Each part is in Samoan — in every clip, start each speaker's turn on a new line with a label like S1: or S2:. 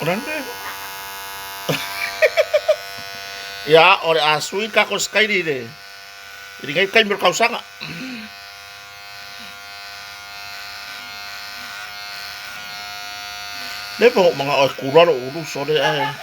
S1: O le a le mea? Ia, o le a sui le tatou sikaili i le i lenei taimi o le tausaga. Leva ona ou manao e kula lou ulu sole ae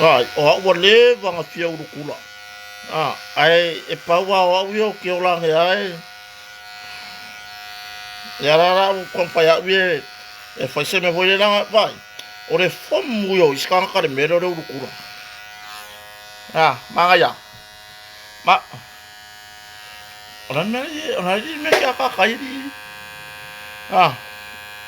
S1: Ai, o au ua leva ona fia ulu kula. Ah, ae e pau lava o au ia ou te ola ane lava e. Ia la la ua taumafai au ia e fai se mea foi lele leaga, vaai, o le fomu ia o isi tagata le mea lea o le ulu kula. Ah, manaia. Ma, o le mea o le mea ke akaka ai li. Ah,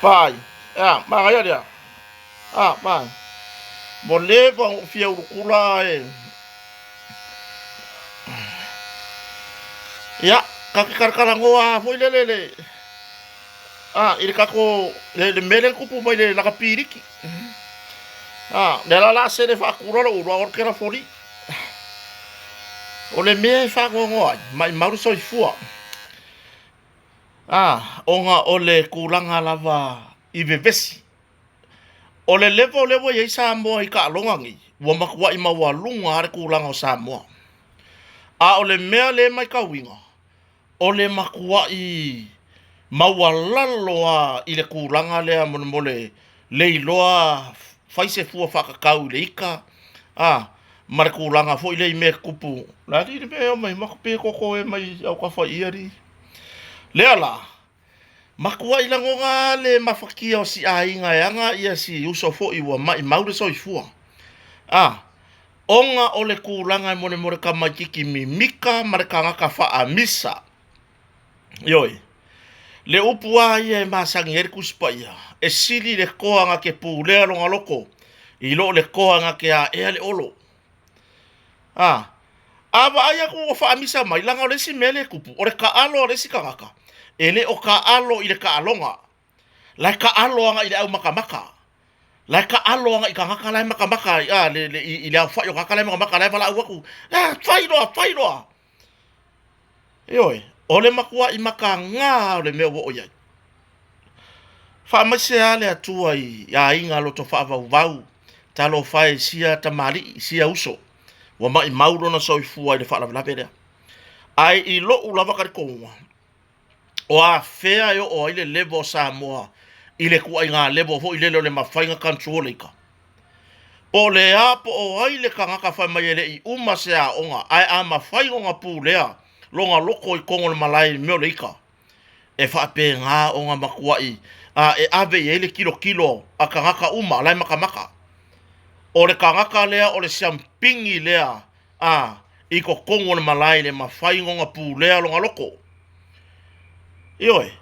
S1: pai. Ah, manaia lea. Ah, pai. Mo leva ona ou fia ulu kula e. Ia, ka te kalakalanoa foi lele le ah, i le tatou le mea lea na tupu mai le lakapi liki. Ah, lea la la sele faakula lou ulu a o le telafoni. O le mea e faanoanoa ai, maimau le soifua. Ah, ona o le tulaga lava i vevesi. O le level lea ua i ai Samoa i taaloga nei, ua matuai maualuga lava le tulaga o Samoa. A o le mea lea e matauina, o le matuai maualalo lava i le tulaga lea molemole le iloa fai se fua faatatau i le ita a ma le tulaga foi lea i mea e tutupu. O le a alii le mea e omai maku pe toto e mai autafa i i alii. Lea la, Matuai lagona le mafatia o si aiga e aga ia si uso foi ua maimau le soifua. A, ona o le tulaga e molemole tamaititi mimika ma le tagata faamisa. Ioe, le upu a ia e masani ai le Tusi Paia, e sili le toa na te pulea lona loto i lo le toa na te aea le olo. A, a vaai atu ua faamisa mai, leaga o le isi mea lea e tupu, o le taalo a le isi tagata, e le o taalo i le taaloga, la e taalo agai i le aumakamaka, la e taalo agai i tagata la e makamaka ai, a, le, le, i, i le aofai o tagata la e makamaka, la e valaau atu, a, fai loa, fai loa. Ioe, o le matuai mataga o le mea ua oo i ai. Faamaise lava le Atua i aiga loto faavauvau, talofa e i sia tamalii, sia uso, ua maimau lona soifua i le faalavelave lea. Ae i lou lava talitonuga, o afea e oo ai le level o Samoa i le ituaiga level foi lele o le mafai ona control e ita? Po o le a, po o ai le tagata fai mai e le i uma se aoga, ae a mafai ona pulea lona loko i totonu o le malae i le mea o le ita, e faapena ona matuai a e ave i ai le tilotilo a tagata uma la e makamaka. O le tagata lea o le siampigi lea a i totonu o le malae le mafai ona pulea lona loko. Ioe,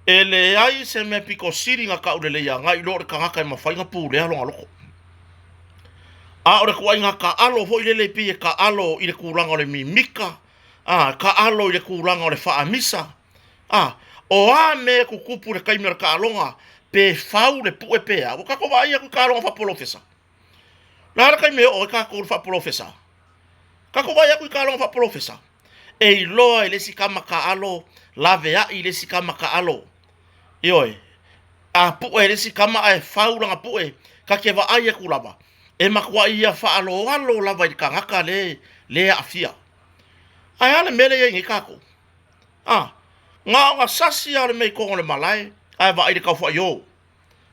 S1: e leai se mea pito sili na taulelei agai i lo o le tagata e mafai ona pulea lona loko. A o le tuaiga taalo foi lele e pei e taalo i le tulaga o le mimika, a, taalo i le tulaga o le faamisa, a, o a mea e tutupu i le taimi o le taaloga, pe fau le pue pe a, ua tatou vaai atu i taaloga faapolofesa. O le a le taimi e oo ai tatou i le faapolofesa? Tatou vaai atu i taaloga faapolofesa, e iloa e le isi tama taalo, laveai le isi tama taalo. Ioe, a pue e le isi tama ae fau lana pue, ta te vaai atu lava, e matuai ia faaaloalo lava i le tagata le le aafia. Ae a le mea lea e i ai nei tatou? A, na ona sasi lava o le mea i totonu o le malae, ae vaai i le taufaio.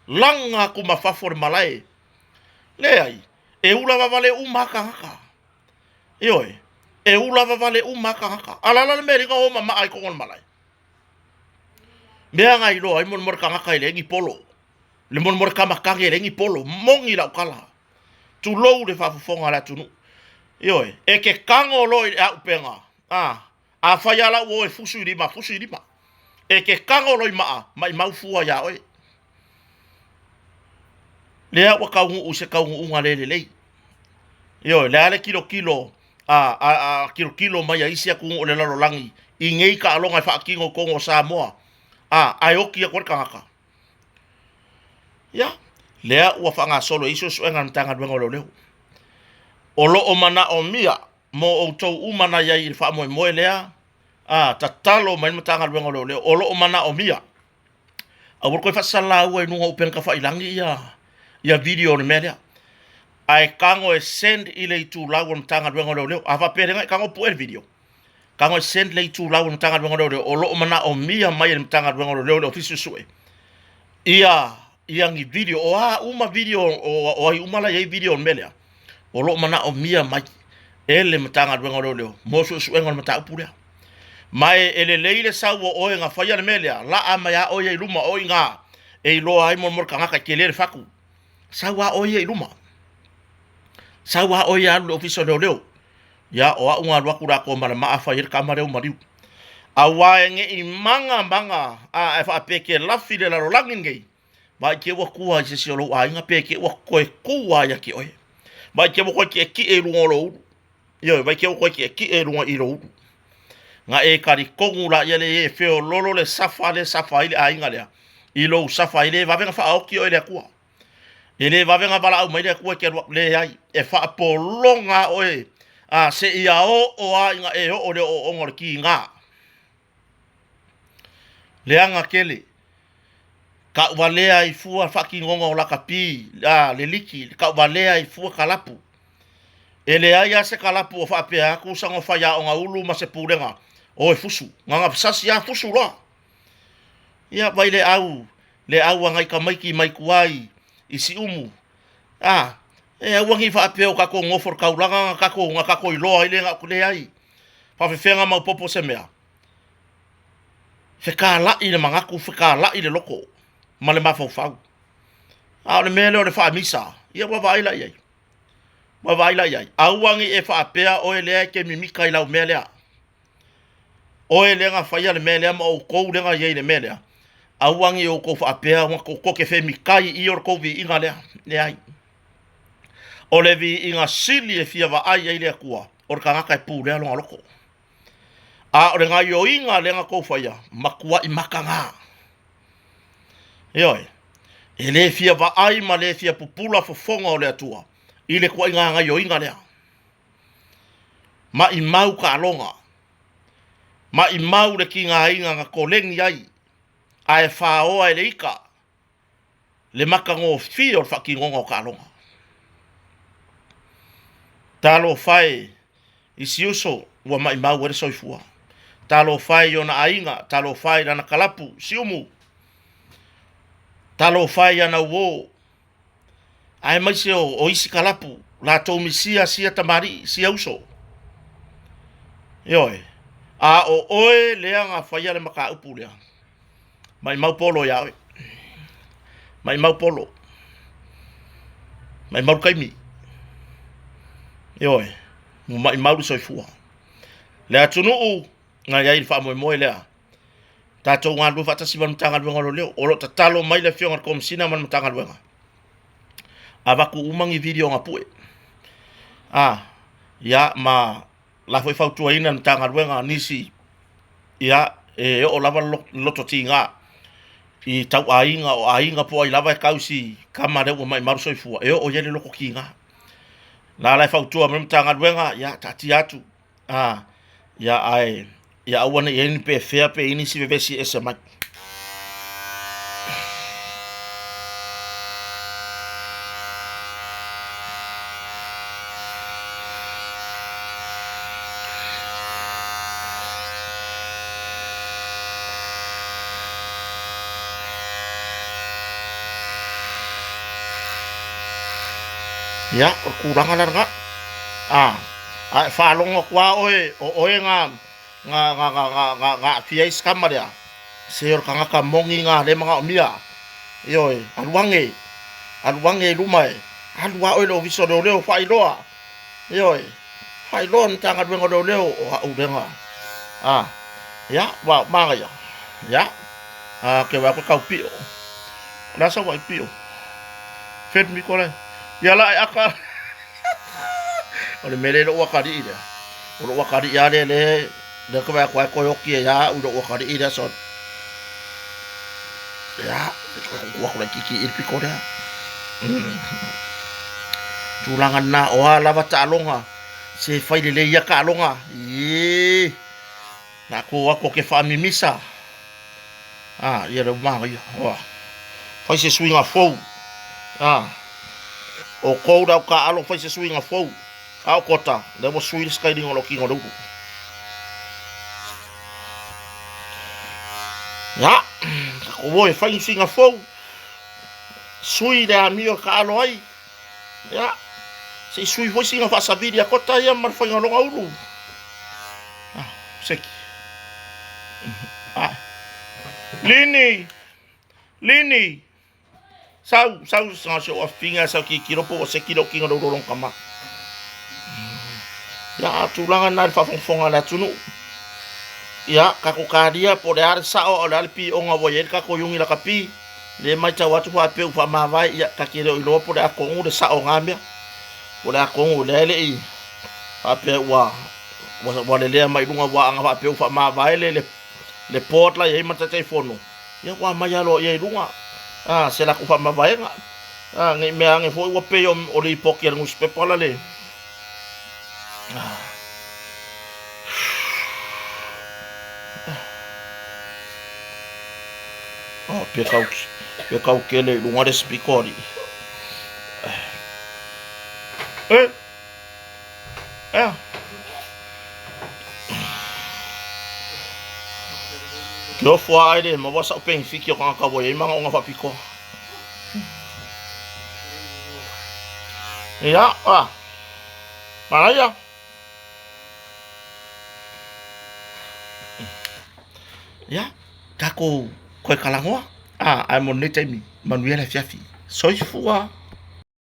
S1: Laga atu ma fafo o le malae. Leai, e ula vavale uma lava tagata. Ioe, e ula vavale uma lava tagata. A o le a la le mea e ala ai ona o mamaa i totonu o le malae? Mea na iloa ai molemole tagata e leai ni polo. Le molemole kamakage e leai ni polo. Moni lau tala. Tulou le faafofoga a le atunuu. Ioe, e te tago loa i le aupega, a, afai lava la ua o e fusu i lima, fusu i lima. E te tago loa i maa, maimau fua iā oe. Lea ua taunuu i se taunuuga le lelei. Ioe, le a le tilotilo a, a, a tilotilo mai a isi atunuu o le lalolagi i nei taaloga e faatino i totonu o Samoa, a, ae oti atu ai le tagata. Ia, lea ua faagasolo ai suesuega a le Matagaluega o Leoleo. O lo o manaomia. mo outou uma na i ai i le faamoemoe lea, a, tatalo mai le Matagaluega o Leoleo, o lo o manaomia. Aua le toe faasalaua i luga o upega tafailagi ia, ia video o le mea lea. Ae tago e send i le itulau o le Matagaluega o Leoleo. A faapea le e tago pue le video. Tago e send le itulau o le Matagaluega o Leoleo o lo o manaomia mai e le Matagaluega o Leoleo le Ofisa Suesue ia ia ni video o a uma video o ai uma la i ai video o le mea lea o lo o manaomia mai e le Matagaluega o Leoleo mo suesuega o le mataupu lea. Ma e, e lelei le sau o oe na faia le mea lea, laa mai a oe ia i luma o i gā e iloa ai mo le tagata e tele le fatu. Sau a oe ia i luma. Sau a oe ia alu i le ofisa o leoleo. Ia, o au na alu atu la ma le maa fai ai le tama lea ua maliu. Aua e ne i maga maga a e faapea e te lafi le lalolagi lenei, vaai te ua tua i se isi o lou aiga pe te ua toe tua ia te oe. Vaai te ua toe tietie i luga o lou ulu. Ioe, vaai te ua toe tietie i luga i lou ulu. Na e talitonu laia le e feololo le safa le safa ai le aiga lea i lou safa ai le vave na faaoti oe e le Atua. E le vave na valaau mai le Atua e te alu atu, leai, e faapologa oe a seia oo lava ina e oo i le ooooga o le tiga. Leaga tele, tauvalea ai fua faatinoga o lakapi, a, le liki, tauvalea ai fua kalapu. E leai lava se kalapu o faapea atu sana faiaoga ulu ma se pulega, o e fusu, na ona sasi lava fusu loa. Ia, vai le au, le au a nai tamaiti mai tua i Siumu, a, e aua ne i faapea o tatou nofo i le taulaga na tatou, na tatou iloa ai le, leai. Faafefea maopoopo se mea? Fekalai le manatu, fekalai le loto ma le mafaufau. A o le mea lea o le faamisa, ia ua vaai la i ai. Ua vaai la i ai. Aua ne i e faapea oe lea e te mimika i lau mea lea. Oe lea na faia le mea lea ma outou lea na i ai i le mea lea. Aua ne i outou faapea ua tou te femikai i i o le tou viiga lea. Leai. O le viiga sili e fia vaai ai le Atua, o le tagata e pulea lona loto. A o le gaioiga lea na tou faia, matuai mataga. Ioe, e le fia vaai ma le fia pupula fofoga o le Atua i le tuaiga gaioiga lea. Maimau taaloga, maimau le tigaina na koleni ai, ae faoa e le ita le matagofie o le faatinoga o taaloga. Talofa e i si uso ua maimau ai le soifua. Talofa e i ona aiga, talofa e i lana kalapu, Siumu. Talofa e i ana uō, aemaise o, o isi kalapu, latou misia sia tamalii, sia uso. Ioe, a o oe lea na faia le mataupu lea, Maimau polo iā oe. Maimau polo. Maimau le taimi. Ioe, ua maimau le soifua. Le atunuu na i ai le faamoemoe lea. Tatou galulue faatasi ma le Matagaluega o Leoleo. O lo o tatalo mai le Afioga i le Komesina ma le Matagaluega. Avatu uma ni video na pue. Ah, ia ma la foi fautuaina le Matagaluega nisi ia e oo lava le loto tiga i tau aiga o aiga po o ai lava e tausi tama lea ua maimau le soifua e oo i ai le loto tiga. La la e fautua mai le Matagaluega ia taatia atu a ia ae ia aua ne i i ai ni pefea pe i ai nisi vevesi e ese mai. Ia, o le tulaga la lena. A, a e faalogo atu lava oe, o oe na na, na, na, na, na, na aafia ai se tama lea, se o le tagata moni na le manaomia. Ioe, alu ane, alu ane i luma e, alu lava oe i le Ofisa o Leoleo, faailoa. Ioe, faailoa le Matagaluega o Leoleo o au lea na, a, ia, ua manaia, ia, a, ke vaai atu e tau pio. O le a sau ai pio? Fed mi kore. Ia la e aka. O le mea lea i lou atalii lea, o lou atalii lava lea lea lea ka vaai atu ai toe oti ai lava au i lou atalii lea so ia tuu atu laitiiti i le pito lea. Tulaga lena, o a lava taaloga, Se fai lelei ia taaloga. Ē! Na kou atu ke faamimisa. A, ia le manaia. Ua. Fai se suiga fou. A, o kou le au taaalo fai se suiga fou. A o kota, lea ua sui le styling o lou tino le ulu. Ia, tatou o e fai ni suiga fou. Sui le amio e taaalo ai. Ia, se i sui foi sina faasavili a kota ia ma le faiga o lona ulu. Ah, seki. Ah. Lini! Lini! Sau, sau, sa se o afinga sau ki kilo po o seki lo kinga lo lolong kama. Ia, a tulaga na le faafogafoga a le atunuu. Ia, kako kalia po le a le sao o le a le pioga ua i ai le kako iugi lakapi. Le matau atu faapea ua faamavae, ia, ta te le o iloa po o le a tonu le sao o na mea. Po o le a tonu, lea e le i faapea ua, ua, ua lelea mai luga ua ana faapea ua faamavae le, le, le board la i ai ma le Taitaifono, ia ua aumai aloaia i luga, a, se latou faamavaega. A, ne i mea ane foi ua pei o, o lipoti a le nusipepa la le, a. Oh, pe kau, pe kau kele i lunga le speaker alii. E, ea. Ke ofo a ai le maua sa'u penefiti o tagata ua i ai manaoga faapitoa. Ia, a, manaia. Ia, tatou toe talanoa, a, ae mo lenei taimi, manuia le afiafi. Soifua.